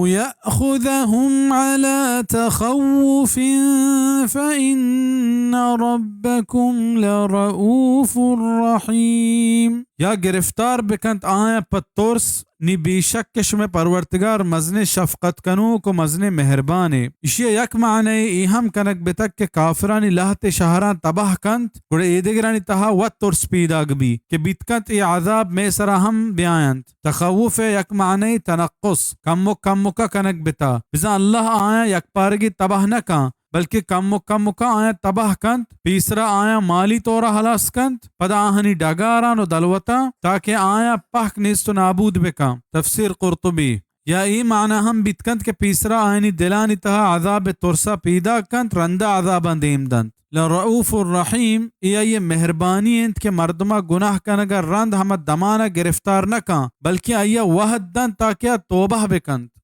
يأخذهم على تخوف فإن ربكم لرءوف رحيم۔ یا گرفتار بکنت آیاں پہ ترس، نی بے شک کہ شمئے پرورتگار مزنیں شفقت کنوک و مزنیں مہربانے۔ اشی ء یک معنی اے ہم کنگ بتگ کہ کافرانی لہتے شہراں تباہ کنت، گڑا ایدگرانی تہا وت ترس پیداگ بی کہ بیت کنت اے عذاب مئے سرا ہم بیاینت۔ تخوف ء یک معنی تنقص، کمک کمکا کنگ بتا۔ بزاں اللہ آیاں یکپارگی تباہ نہ کن، بلکہ کمک کمکا آیاں تباہ کنت، پیسرا آیاں مالی طورا ہلاس کنت، پدا آہانی ڈگاران و دلوتاں، تاکہ آیاں پہک نیست و نابود بکن۔ تفسیر قرطبی۔ یا اے معنی ہم بیت کنت کہ پیسرا آیانی دلانی تہا عذاب ترسا پیداک کنت، رندا عذاباں دیم دنت۔ لرؤوف الرحیم، اے آئی مہربانی انت کہ مردما گناہ کنگا رند ہما دمانا گرفتار نہ کن، بلکہ آئیا وہد دنت تاکہ آ توبہ بکنت۔